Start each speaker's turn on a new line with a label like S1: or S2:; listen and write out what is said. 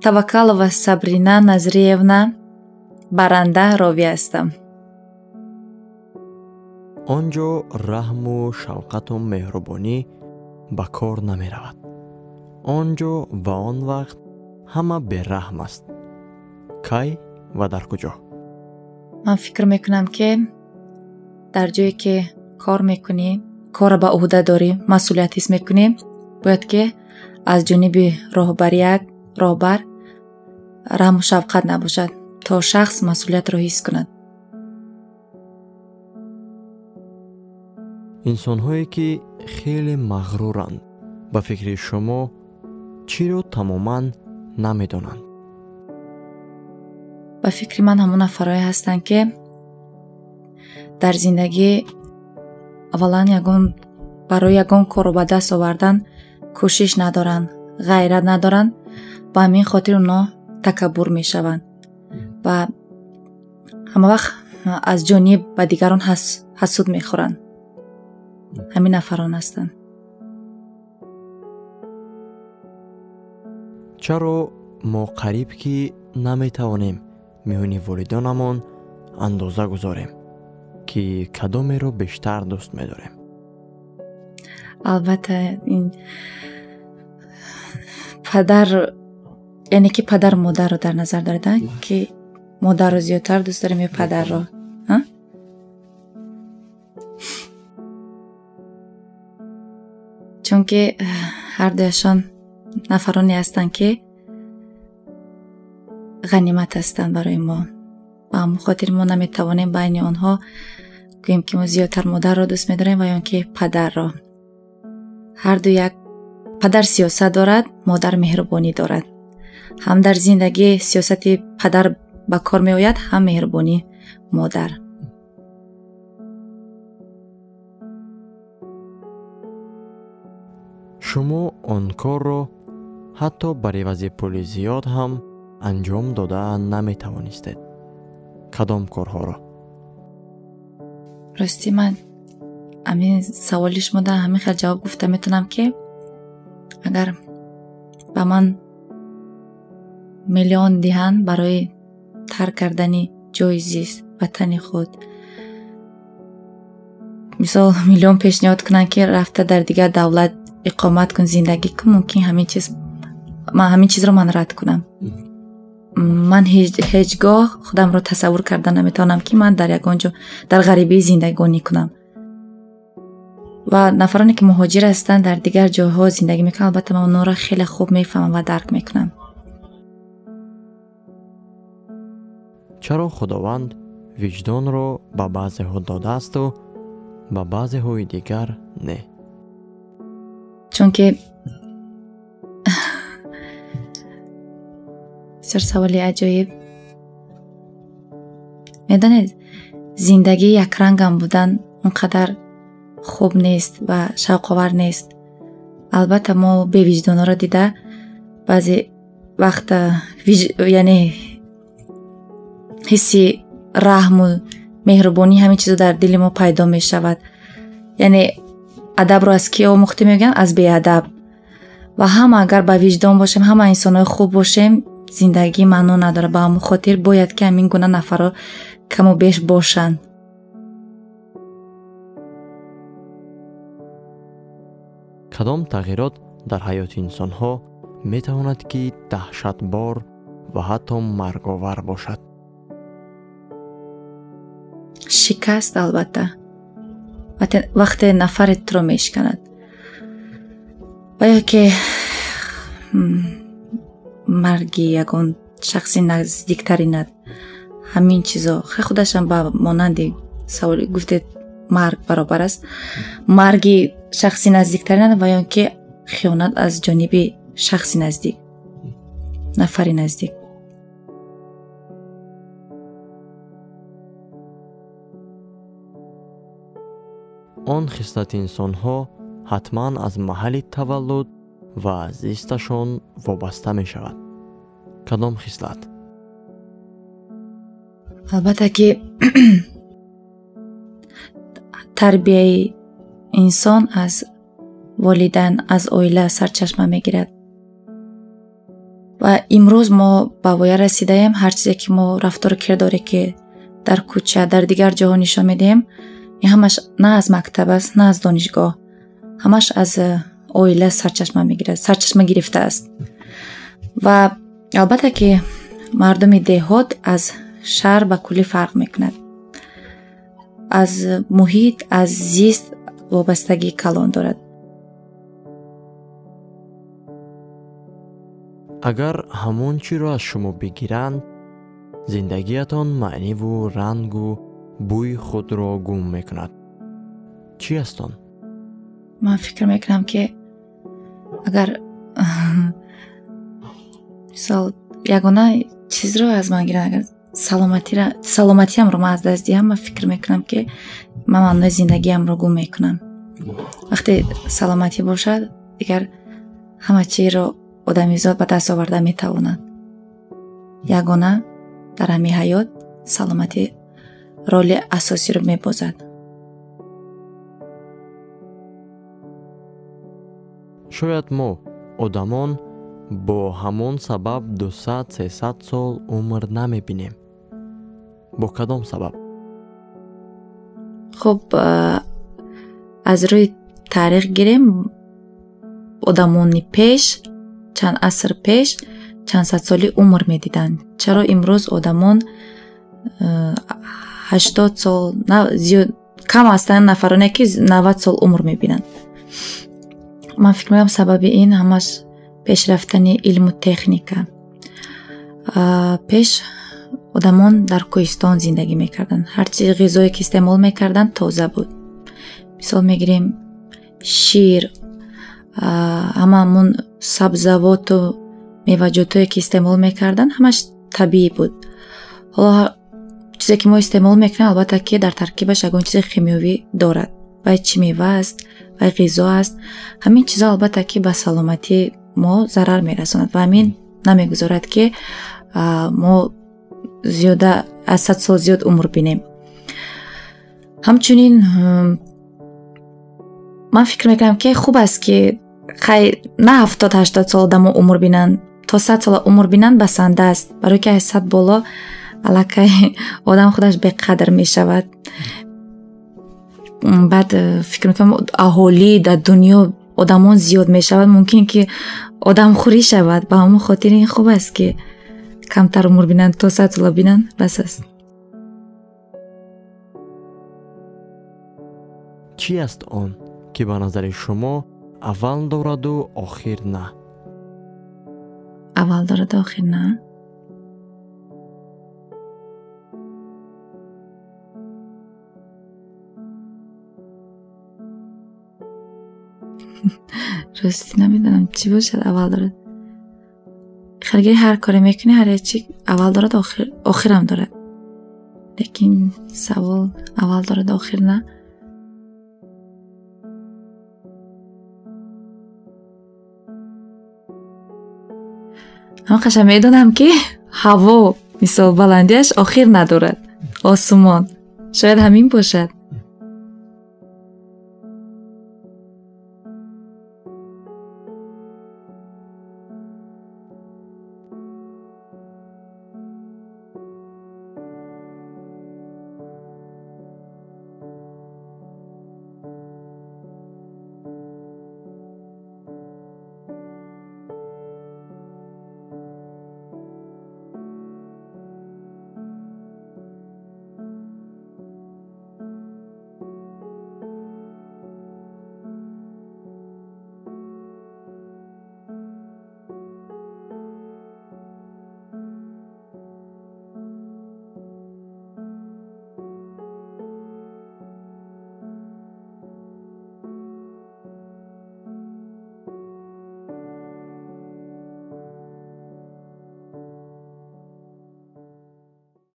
S1: Таваккалова Сабрина Назриевна, баранда, ровӣ ҳастам.
S2: Он ҷо раҳму шавқату меҳрубонӣ ба кор намеравад. Он ҷо ва он вақт ҳама бераҳм аст. Кай ва дар куҷо?
S1: Ман фикр мекунам, ки дар ҷое ки кор мекунӣ, корро ба ӯҳда дорӣ, масъулият ҳис мекунӣ, бояд ки аз ҷониби роҳбарият, роҳбар раҳму шавқат набошад, то шахс масъулиятро ҳис кунад.
S2: Инсонҳое ки хеле мағруранд, ба фикри шумо чиро тамоман намедонанд?
S1: Ба фикри ман ҳамон нафарҳое ҳастанд, ки дар зиндагӣ аввалан ягон барои ягон корро ба даст овардан кӯшиш надоранд, ғайрат надоранд, ба ҳамин хотир онҳо такаббур мешаванд ва ҳамавақт аз ҷониб ба дигарон ҳасуд мехӯранд. Ҳамин нафарон ҳастанд.
S2: Чаро мо қариб ки наметавонем миёни волидонамон андоза гузорем, ки кадомеро бештар дӯст медорем?
S1: Албатта, ин падар, яъне ки падар модарро дар назар доред, ки модарро зиёдтар дӯст дорем ё падарро? Чунки ҳардуяшон нафароне ҳастанд, ки ғанимат ҳастанд барои мо. Ба ҳамон хотир мо наметавонем байни онҳо гӯем, ки мо зиёдтар модарро дӯст медорем ва ё ки падарро. Ҳарду як падар сиёсат дорад, модар меҳрубонӣ дорад. Ҳам дар зиндагӣ сиёсати падар ба кор меояд, ҳам меҳрубонии модар.
S2: Шумо он корро ҳатто бар ивази пули зиёд ҳам анҷом дода наметавонистед. Кадом корҳоро?
S1: Рости, ман ҳамин саволи шумо дар ҳамин хел ҷавоб гуфта метавонам, ки агар ба ман миллион диҳанд барои тарк кардани ҷои зист, ватани худ, мисол миллион пешниҳод кунанд, ки рафта дар дигар давлат иқомат кун, зиндагӣ кун, мумкин ҳамин чиз, ман ҳамин чизро ман рад кунам. Ман ҳеҷ гоҳ худамро тасаввур карда наметавонам, ки ман дар ягон ҷо дар ғарибӣ зиндагонӣ кунам. Ва нафароне ки муҳоҷир ҳастанд, дар дигар ҷойҳо зиндагӣ мекунанд, албатта ман онҳоро хеле хуб мефаҳмам ва дарк мекунам.
S2: Чаро Худованд виҷдонро ба баъзеҳо додаасту ба баъзеҳои дигар не?
S1: Чунки бисёр саволи аҷоиб. Медонед, зиндагӣ якрангам будан он қадар хуб нест ва шавқовар нест. Албатта мо бевиҷдонҳоро дида баъзе вақт яъне ҳисси раҳму меҳрубонӣ ҳамин чизо дар дили мо пайдо мешавад. Яъне адабро аз кӣ омӯхтем мегӯянд? Аз беадаб. Ва ҳама агар ба виҷдон бошем, ҳама инсонҳои хуб бошем, зиндагӣ маъно надорад. Ба ҳамон хотир бояд ки ҳамин гуна нафарҳо каму беш бошанд.
S2: Кадом тағйирот дар ҳаёти инсонҳо метавонад ки даҳшатбор ва ҳатто марговар бошад?
S1: Шикаст, албатта. Вақте нафаре туро мешиканад ва ё ки марги ягон шахси наздиктаринат, ҳамин чизо худашам ба монанди саволи гуфтед марг баробар аст. Марги шахси наздиктаринат ва ё ки хиёнат аз ҷониби шахси наздик, нафари наздик.
S2: Он хислати инсонҳо ҳатман аз маҳалли таваллуд ва зисташон вобаста мешавад. Кадом хислат?
S1: Албатта ки тарбияи инсон аз волидайн, аз оила сарчашма мегирад. Ва имрӯз мо ба воя расидаем, ҳар чизе ки мо рафтору кирдоре ки дар кӯча, дар дигар ҷоҳо нишон медиҳем, ин ҳамаш на аз мактаб аст, на аз донишгоҳ, ҳамаш аз оила сарчашма мегирад, сарчашма гирифтааст. Ва албатта ки мардуми деҳот аз шаҳр ба куллӣ фарқ мекунад. Аз муҳит, аз зист вобастагии калон дорад.
S2: Агар ҳамон чиро аз шумо бигиранд, зиндагиятон маъниву рангу бӯи худро гум мекунад. Чӣ аст он?
S1: Ман фикр мекунам, ки агар мисол ягона чизро аз ман гиранд, агар саломатиамро ман аз даст диҳам, ман фикр мекунам, ки ман маънои зиндагиамро гум мекунам. Вақте саломатӣ бошад, дигар ҳама чизро одамизод ба даст оварда метавонад. Ягона дар ҳамин ҳаёт саломатӣ роли асосиро мебозад.
S2: Шояд мо, одамон, бо ҳамон сабаб 200-300 сол умр намебинем. Бо кадом сабаб?
S1: Хуб, аз рӯи таърих гирем, одамони пеш, чанд аср пеш, чанд сад соли умр медиданд. Чаро имрӯз одамон 80 сол, зиёд кам ҳастанд нафароне ки 90 сол умр мебинанд? Ман фикр мекунам, сабаби ин ҳамаш пешрафтани илму техника. Пеш одамон дар кӯҳистон зиндагӣ мекарданд. Ҳарчи ғизое ки истеъмол мекарданд тоза буд. Мисол мегирем, шир, ҳамаамон сабзавоту меваҷотое ки истеъмол мекарданд, ҳамаш табиӣ буд. Ҳоло чизе ки мо истеъмол мекунем, албатта ки дар таркибаш ягон чизи химиёвӣ дорад. Вай чӣ мева аст, вай ғизо аст. Ҳамин чизо албатта ки ба саломатии мо зарар мерасонад ва ҳамин намегузорад, ки мо зиёда аз 100 сол зиёд умр бинем. Ҳамчунин ман фикр мекунам, ки хуб аст, ки хай на 70-80 сол одамо умр бинанд, то 100 сола умр бинанд басанда аст, барои ки аз 100 боло аллакай одам худаш беқадр мешавад. Баъд фикр мекунам, аҳолӣ дар дунё одамон зиёд мешавад, мумкин ки одамхӯрӣ шавад. Ба ҳамон хотир ин хуб аст, ки камтар умр бинанд, то 100 сола бинанд бас аст.
S2: Чӣ аст он, ки ба назари шумо аввал дораду охир на?
S1: Аввал дораду охир на? Рости намедонам чӣ бошад аввал дорад. Харгири ҳар коре мекунӣ, ҳар як чи аввал дорад, охирам дорад. Лекин савол аввал дорад, охир на. Ҳамқаша медонам, ки ҳаво, мисол, баландиаш охир надорад, осумон. Шояд ҳамин бошад.